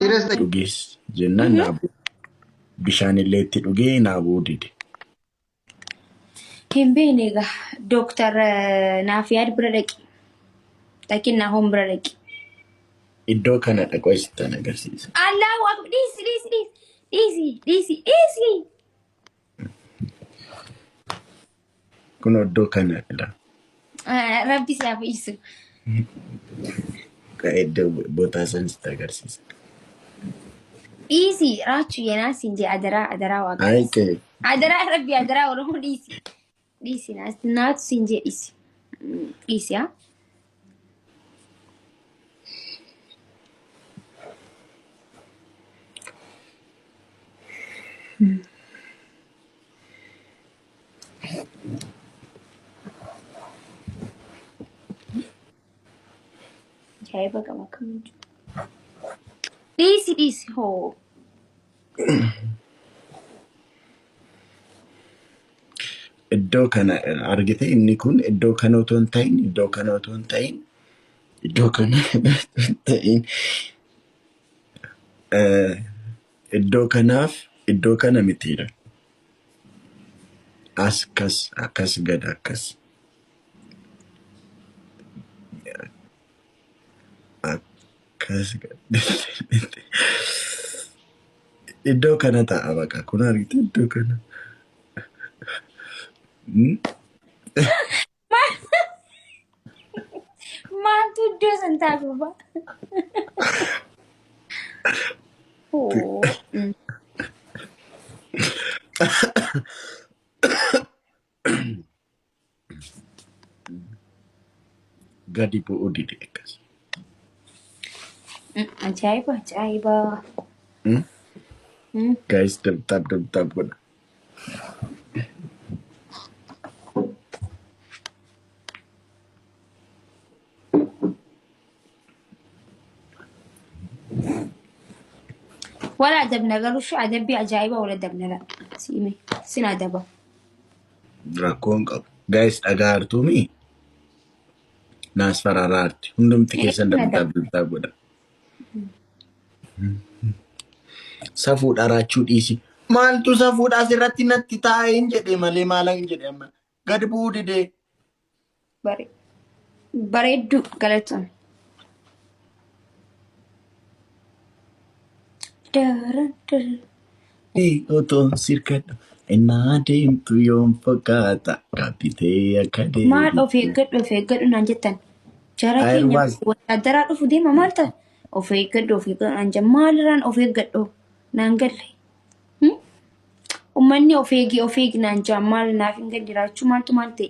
Dhiiras ta'e Dhugees jennaan naa bu'u. Bishaan illee itti dhugee naa bu'uu dide. Hin beekne egaa Dooktar Naafiyaad bira dhaqi. Dhaqi Naahoom bira dhaqi. Iddoo kana dhaqoo isittan agarsiisa. Allahu akbar dhiisi dhiisi dhiisi dhiisi dhiisi. Kun iddoo kana dha. Rabbi si haa fayyisu. Iddoo botaa san sitti agarsiisa. Dhiisi raachuu yenaa siin jee adaraa adaraa waaqa. Ayi kee Adaraa rabbi adaraa oromoo dhiisi. Dhiisi naatu siin jee dhiisi. Dhiisi haa. Ajaa'iba qaba akkamitti. Dhiisi dhiisi hoo. Iddoo kana argite inni kun iddoo kana otoo hin ta'in iddoo kana otoo hin ta'in iddoo kana otoo hin ta'in eh, iddoo kanaaf iddoo kana mitiidha. As kas akkas gad akkas akkas gad. Iddoo kana ta'a baqa kun argite iddoo kana. Hmm? Maaltu iddoo san ta'a gurbaa? Hoo. Gadi bu'uu dide akkas. Ajaa'iba ajaa'iba. Hmm? Guys, tap tap tap tap godha. Wala adabna garuu shi adabbii ajaa'iba wala adabna la. Siime sin adaba. Rakkoo hin qabu. Guys, dhagaa hartuumi naas fararaarti. Hundumti keessan Sin tap adaba. tap tap godha. Safuudha raachuu dhiisi. Maaltu safuudha asirratti natti taa'ee hin jedhe malee maala hin jedhe amma. Gad bu'uu didee. Bareedduu galatoon. Daran daran. Otoon sirkadhu innaa deemtu yoom fakkaata gaabbitee akka Maal of deebitu. eeggadhu of eeggadhu naan jettan. Jara keenya Ayirwaas wataadaraa dhufu deema maal ta'a? Of eeggadhu of eeggadhu naan jedhan maalirraan of eeggadhu naan galle. Hmm? Uummanni of eegi of eegi naan jedhan maal naaf hin galle jiraachuu maaltu maal ta'e?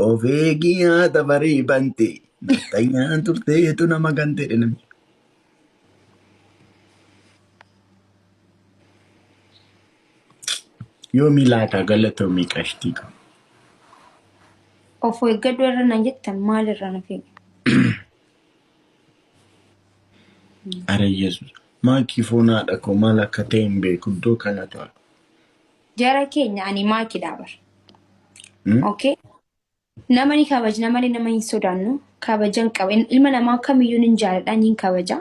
Of eegi nyaata barii bante nafxanyaan turteetu nama gante jedhe namni. Yoomii laata galatoomii qashtii qabu. Of eeggadhu irra naan jettan maalirraan of eegi? Ara Yesuus maakii foon haadha koo maal akka ta'e hin beeku iddoo kana ta'a. Jara keenya ani maakidha bar. Hmm? Okay? Nama ni kabajna malee nama hin sodaannu. Kabajan qaba. Ilma namaa kamiyyuu nin jaaladha nin kabaja.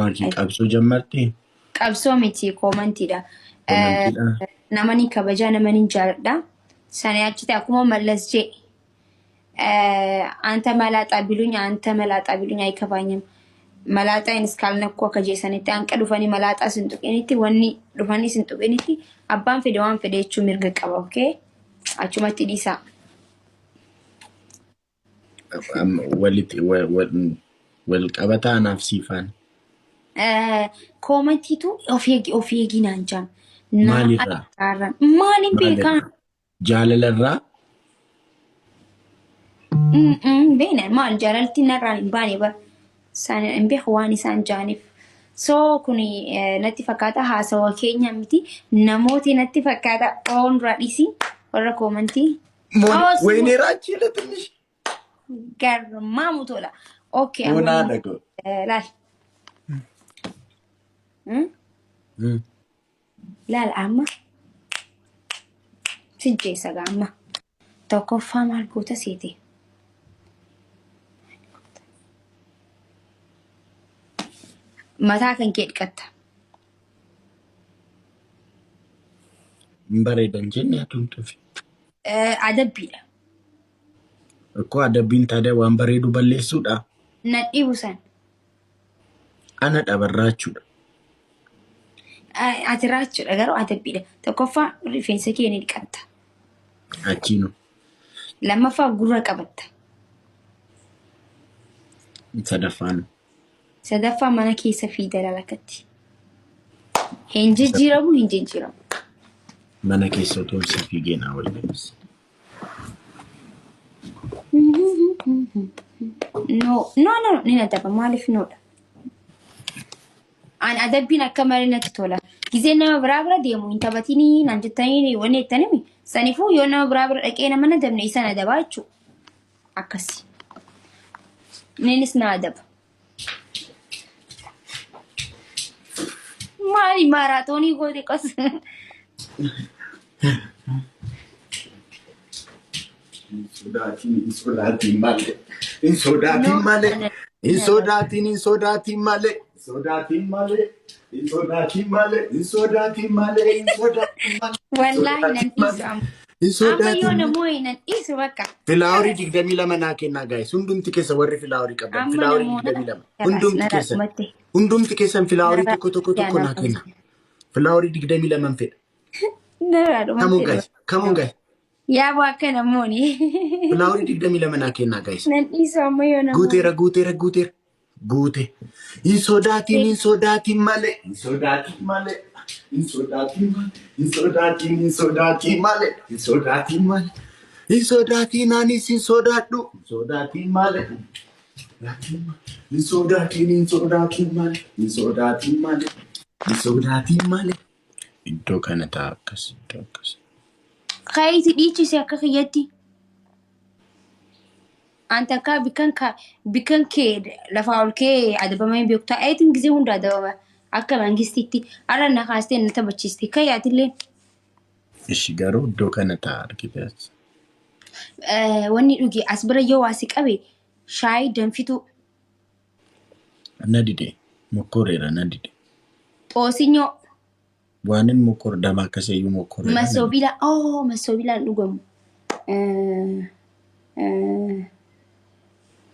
Maakii qabsoo jammartee? Qabsoo miti koomantiidha. Komantiidha. Nama ni kabaja nama nin jaaladha. Sana achitti akkuma Mallas jee አንተ መላጣ ቢሉኝ አንተ መላጣ ቢሉኝ አይከፋኝም። መላጣዬን እስካልነኩ akka jeesanitti hanqa dhufanii malaaxaa sin tuqinitti wanni dhufanii sin tuqinitti abbaan fedhe waan fedhe jechuu mirga qaba. Okay? Achumatti dhiisaa. Amma Walitti wal wal- wal qabataa anaaf siifaan. Koomantiitu of eegi of eegi naan jaan. Naa Maalirraa? arraan. Maaliin beekaa? Maalirraa? Jaalalarraa Beena maal jaalalti narraan hin baane bara. Isaan hin beeku waan isaan jaaniif. So kun natti fakkaata haasawa keenya miti namooti natti fakkaata oon dura dhiisi warra koomantii. Moon- Oh, Wayinee raachii ትንሽ Garmaamu tola. Okay amma Moonaa immoo, dhagoo. laal. Hmm? Laal amma sijjeessa gaa amma. Tokkoffaa maal goota seete? Mataa kan kee dhiqatta. Hin bareedan jenne atumtuufi. Adabbiidha. Akkoo adabbiin taatee waan bareedu balleessuudha. Na dhibu san. Ana dhabarraachuudha. Ati raachuudha garuu adabbiidha. Tokkoffaa rifeensa kee ni dhiqatta. Achiinu. Lammaffaa gurra qabatta. Sadaffaan. Sadaffaa mana keessa fiida lalakatti. Hin jijjiiramu hin jijjiiramu. Mana keessa otoo si fiigee naa wayyanis. No, no, no, ni adaba. Maaliif noodha? An adabbiin akka malee natti tola. Gizee nama biraa bira deemu hin taphatinii naan jettanii wanni jettanimi. Saniifuu yoo nama biraa bira dhaqee nama na dabne isaan adabaa jechuudha. Akkasi. Innis na adaba. Maali maaraatoonii goote qos. Hin sodaatiin, hin sodaatiin malee. Hin sodaatiin malee. Hin sodaatiin, hin sodaatiin malee. Hin sodaatiin malee. Hin sodaatiin malee. Hin sodaatiin malee. Hin sodaatiin malee. Wallaahi nan dhiisu amma. Hin Amma yoo sodaatiin malee. namoonni nan dhiisu bakka. Filaaworii 22 naa kennaa guys. Hundumti keessa warri filaaworii qabdan. Amma Filaaworii namoota 22. Hundumti narraa keessan. dhumatte. Hundumti keessan filaaworii Narraa tokko tokko tokko naa kenna. Filaaworii 22 fedha. Narraa Come on dhumatte. guys. Come on guys. Yaa waa akka namoonni. Filaaworii 22 naa kennaa guys. Nan dhiisu amma yoo namoonni. Guuteera guuteera guuteera. Guute. Hin sodaatiin hin sodaatiin malee. Hin sodaatiin malee. Hin sodaatiin malee. Hin sodaatiin hin sodaatiin malee. Hin sodaatiin malee. Hin sodaatiin anis hin sodaadhu. Hin sodaatiin malee. Hin sodaatiin hin sodaatiin malee. Hin sodaatiin malee. Hin sodaatiin malee. Iddoo kana ta'a akkas iddoo akkas. Kaayiti dhiichise akka kiyyatti. An takkaa bikkan kee lafaa ol kee adabamee beeku taa'eetiin gisee hunda adabama akka mangistiitti har'a na kaastee na taphachiiste kayyaatillee. Ishi garuu iddoo kana ta'a argite as. Wanni dhuge as bira yoo waa si qabe shaayii danfituu Na dide. Mokkoreera na dide. xoosinyoo Waan inni mokkor dama akkasiyyuu mokkoreera. Na dide. masoobilaa oh masoobilaan dhugamu.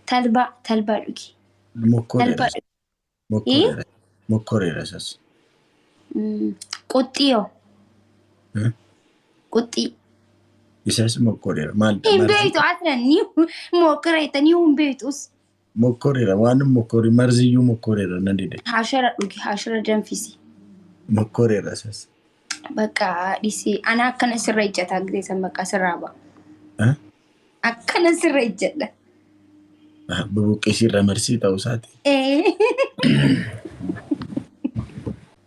Talbaa talbaa dhugi. Mokkoreera. Talbaa dhugi. Mokkoreera. Mokkoreera isas. Quxxiyoo quxxii. Isas mokkoreera. Maal Hin marzii? beektu aslan ni mokkoreetanii hin beektus. Mokkoreera. Waan inni mokkori marziyyuu mokkoreera na dide. Hashara dhugi hashara danfisi. Mokkoreera isas. Bakka dhisi ana akkana sirra ejjata gizeessan bakka sirraa ba'a. Akkana sirra ejjadha. Bubuqqeessi irra marsii ta'uu isaati.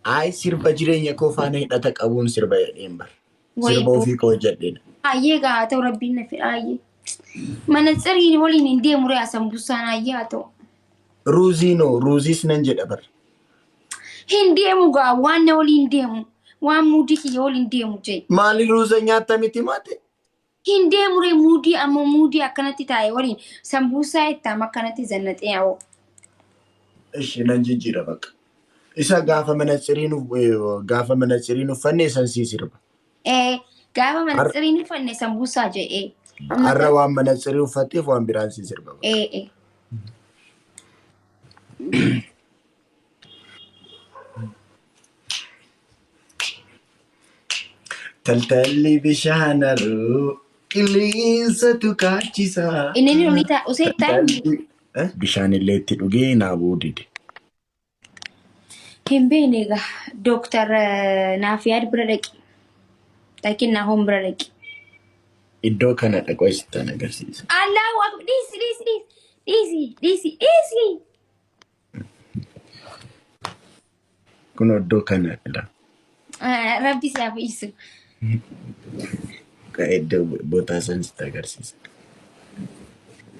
Ayi sirba jireenya koo faana hidhata qabuun sirba jedheen bara. Sirba ofii koo hojjedheedha. Ayyee gaa haa ta'u rabbiin na fedha ayyee. Mana tsirii waliin hin deemu ree asambusaan ayyee haa ta'u. Ruuzii noo ruuziis nan jedha bara. Hin deemu gaa waan na waliin deemu waan muudii kiyya waliin deemu jee. Maali ruuza nyaatta miti maate? Hin deemu ree muudii ammoo muudii akkanatti taa'e waliin sambuusaa ittaam akkanatti zannaxee yaa'u. Ishi nan jijjiira bakka. Isa gaafa mana tsiriin gaafa mana tsiriin uffanne san sii sirba. Gaafa mana tsiriin uffanne sambuusaa jedhee. Har'a waan mana tsirii uffatteef waan biraan sii sirba. Ee. Taltalli bishaan haroo qilleensatu kaachisa. Inni ni ta'a usee taa'e. Bishaan illee itti dhugee naa bu'uu dide. Hin beekne egaa dooktar Naafiyaad bira dhaqi. Dhaqi Naahoom bira dhaqi. Iddoo kana dhaqoo isittan agarsiisa. Allahu akbar dhiisi dhiisi dhiisi dhiisi dhiisi. Kun iddoo kana dha. Rabbi si haa fayyisu. Iddoo bootaa san sitti agarsiisa.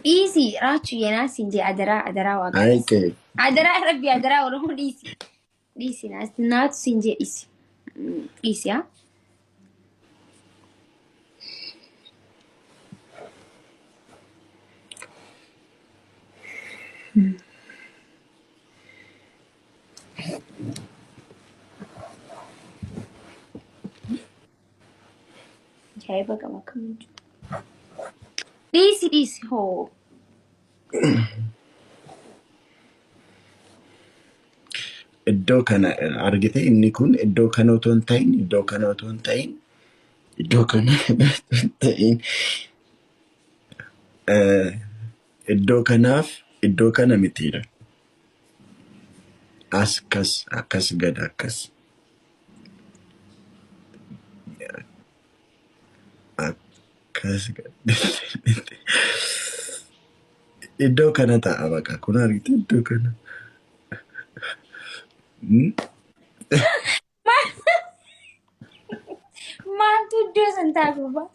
Dhiisi raachuu yenaa siin jee adaraa adaraa waaqa. Ayi kee. Adaraa rabbi adaraa oromoo dhiisi. Dhiisi naatu siin jee dhiisi. Dhiisi haa. Ajaa'iba qaba akkamiin jiru. Dhiisi dhiisi hoo. Iddoo kana argite inni kun iddoo kana otoo hin ta'in iddoo kana otoo hin ta'in iddoo kana otoo hin ta'in iddoo kanaaf iddoo kana mitiidha. As kas akkas gad akkas akkas gad. Iddoo kana ta'a baqa kun argite iddoo kana. Maaltu iddoo san ta'a gurbaa?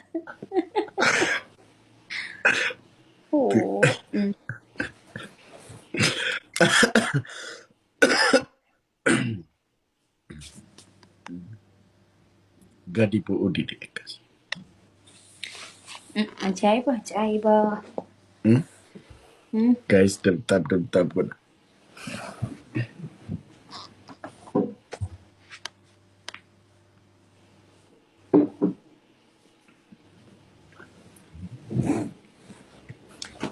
Hoo. Gadi bu'uu dide akkas. Ajaa'iba ajaa'iba. Guys, double tap double tap godha.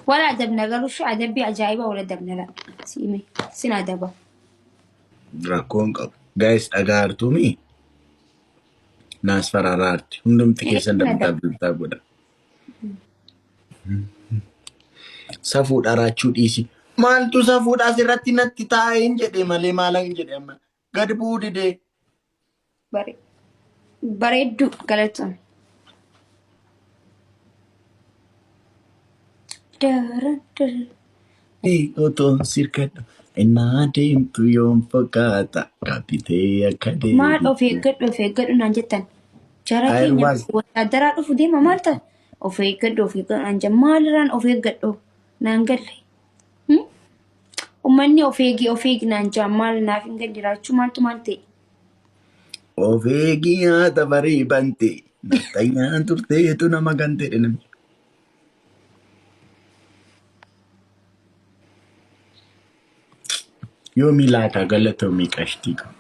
Wala adabna garuu shi adabbii ajaa'iba wala adabna la. Siime sin adaba. Rakkoon qabu. Guys, dhagaa hartuumi naas fararaarti. Hundumti keessan Sin double adaba. tap double tap godha. Safuudha raachuu dhiisi. Maaltu safuudha asirratti natti taa'ee hin jedhe malee maal hin jedhe amma. Gad bu'uu didee. Bareedduu galatoon. Daran daran. Otoon sirkadhu. Innaa deemtu yoom fakkaata. Gaabbitee akka Maal of deebitu. eeggadhu of eeggadhu naan jettan. Jara keenya Ayirwaas wataadaraa dhufu deema maal ta'a? Of eeggadhu of eeggadhu naan jedhan maalirraan of eeggadhu naan galle. Uummanni of eegi of eegi naan jedhan maal naaf hin galle jiraachuu maaltu maal ta'e? Of eegi nyaata barii bante. Nafxanyaan turteetu nama gante namni. Yoomii laata galatoomii qashtii qabu.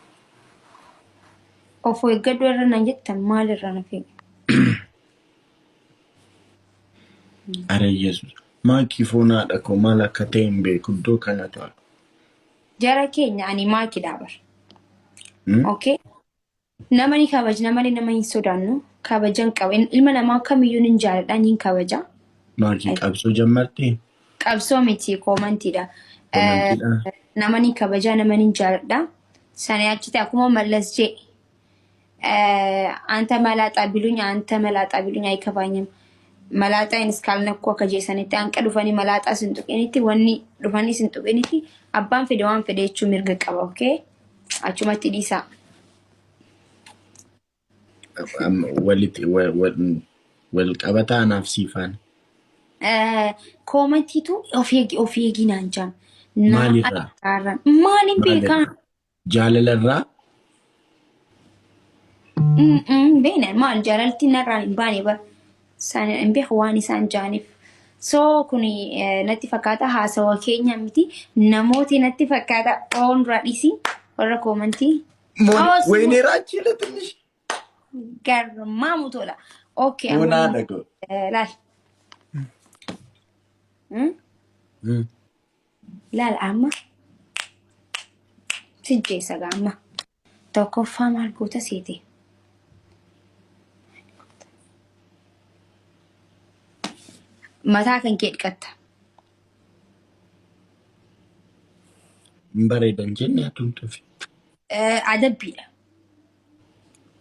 Of eeggadhu irra naan jettan maalirraan of eegi? Are Yesuus. Maakii foonaadha koo maal akka ta'e hin beeku iddoo kana ta'a. Jara keenya ani maakidha bar. Okay? Nama ni kabajna malee nama hin sodaannu. Kabajan qaba. Ilma namaa kamiyyuu ni jaaladha ni kabaja. Maakii qabsoo jammartee? Qabsoo miti koomantiidha. Koomantiidha. Nama ni kabaja nama ni jaaladha. Sana achitti akkuma Mallas jedhe አንተ መላጣ ቢሉኝ አንተ መላጣ ቢሉኝ አይከፋኝም። መላጣዬን እስካልነኩ akka jeesanitti hanqa dhufanii malaaxaa sin tuqinitti wanni dhufanii sin tuqinitti abbaan fedhe waan fedhe jechuu mirga qaba. Okay? Achumatti dhiisaa. Walitti wal qabataa anaaf siifaan. Koomantiitu of eegi of eegi naan jaan. Maalirraa? Maaliin beekaa? Maalirraa? Jaalalarraa? Beena maal jaalalti narraan hin baane bara. Isaan hin beeku waan isaan jaaniif. So kun natti fakkaata haasawa keenya miti namooti natti fakkaata oon dura dhiisi warra koomantii. ወይኔ ራቺ ለትንሽ Garmaamu tola. Okay ሆና amma ደጎ laal. Laal amma sijjeessa gaamma. Tokkoffaa maal goota seete? Mataa kan kee dhiqatta. Hin bareedan jenne atumtuuf. Adabbiidha.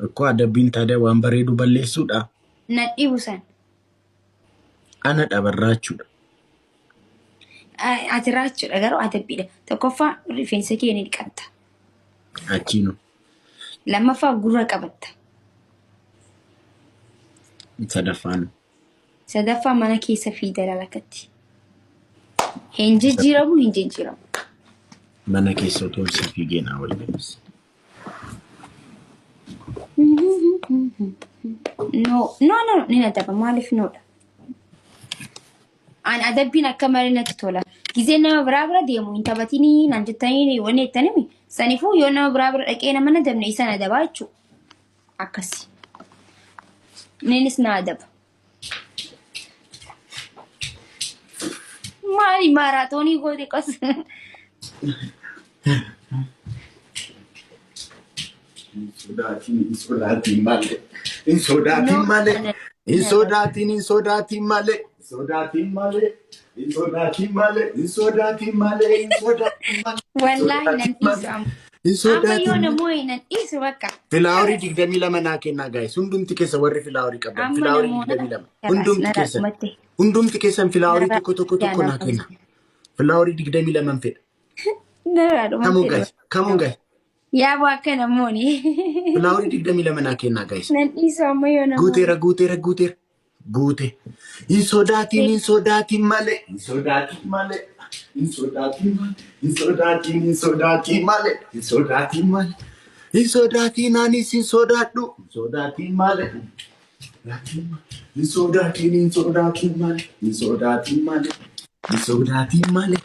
እኮ adabbiin taadha waan bareedu balleessuudha. Na dhibu san. Ana dhabarraachuudha. Ati raachuudha garuu adabbiidha. Tokkoffaa rifeensa kee ni dhiqatta. Achiinu. Lammaffaa gurra qabatta. Sadaffaan. Sadaffaa mana keessa fiida lalakatti. Hin jijjiiramu hin jijjiiramu. Mana keessa otoo si fiigee naa wal gabbise. No, no, no, ni adaba. Maaliif noodha? An adabbiin akka malee natti tola. Gizee nama biraa bira deemu hin taphatinii naan jettanii wanni jettanimi. Saniifuu yoo nama biraa bira dhaqee nama na dabne isaan adabaa jechuudha. Akkasi. Innis na adaba. Maali maaraatoonii goote qos. Hin sodaatin, hin sodaatin malee. Hin sodaatin No, malee. Hin sodaatin, hin sodaatin malee. Hin sodaatin malee. Hin sodaatin malee. Hin sodaatin malee. Hin sodaatin malee. Wallaahi nan dhiisu amma. Hin Amma yoo sodaatin malee. namoonni nan dhiisu bakka. Flowerii 22 naa kennaa, guys. Hundumti keessa warri flowerii qabdan. Amma Flowerii namoota 22. Hundumti narraa keessan. dhumatte. Hundumti keessan flowerii Narraa tokko tokko tokko naa kenna. Flowerii 22 fedha. Narraa Come on, dhumatte. guys. Come on, guys. Yaa bu akka namoonni. Flowerii 22 naa kennaa, guys. Nan dhiisu amma yoo namoonni. Guuteera, guuteera, guuteera. Guute. Hin sodaatin, hin sodaatin malee. Hin sodaatin malee. Hin sodaatin malee. Hin sodaatin, hin sodaatin malee. Hin sodaatin malee. Hin sodaatin, anis hin sodaadhu. Hin sodaatin malee. Hin sodaatin, hin sodaatin malee. Hin sodaatin malee. Hin sodaatin malee.